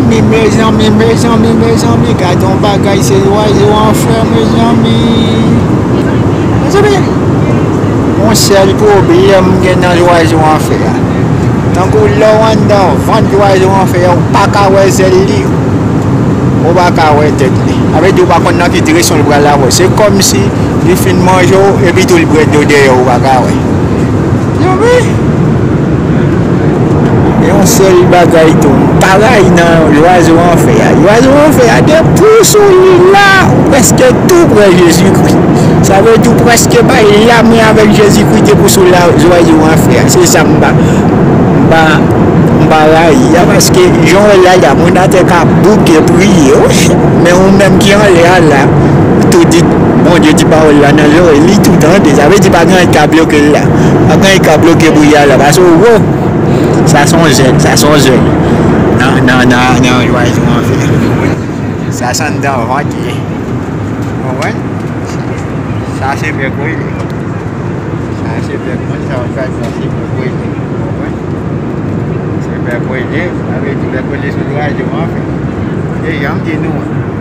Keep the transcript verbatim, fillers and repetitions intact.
Mezanmi, mezanmi, mezanmi, mezanmi, gade yon bagay, se zwazo anfè, mezanmi. Mezanmi, yon sèl pwoblèm m gen nan zwazo anfè a. Tankou lè w anndan vant zwazo anfè a, ou pa ka wè zèl li, ou pa ka wè tèt li. Sa vle di ou pa konn nan ki direksyon li pral avè w. Se kòmsi li fin manje w, epi tou li prèt do dèyè w, ou pa ka wè. Mezanmi. E yon sèl bagay tou, m pa rayi nan zwazo anfè a. Zwazo anfè a, depi w sou li la, ou prèske tou prè Jezikri. Sa vle di ou prèske bay lam ou avèk Jezikri depi w sou la, zwazo anfè a. Se sa m pa, m pa, m pa rayi a, paske jan w wè l la, la, moun atè ka bouke, priye, wi. Men ou menm ki anlè a la, tou di, Bondye di pawòl la nan zòrèy li, tou tande. Sa vle di pa gen anyen ki ka bloke l la. Pa gen anyen ki ka bloke priyè a la, paske w wo. Sa se yon zèl, sa se yon zèl. Nan, nan, nan, nan zwazo anfè. Sa se anndan vant li ye. Ou konprann? Sa se bèk ou li. Sa se bèk mwen, sa w gad sa se bèk ou li. Ou konprann? Se bèk ou li, sa vle di bèk ou li sou zwazo anfè. E jan m di nou an.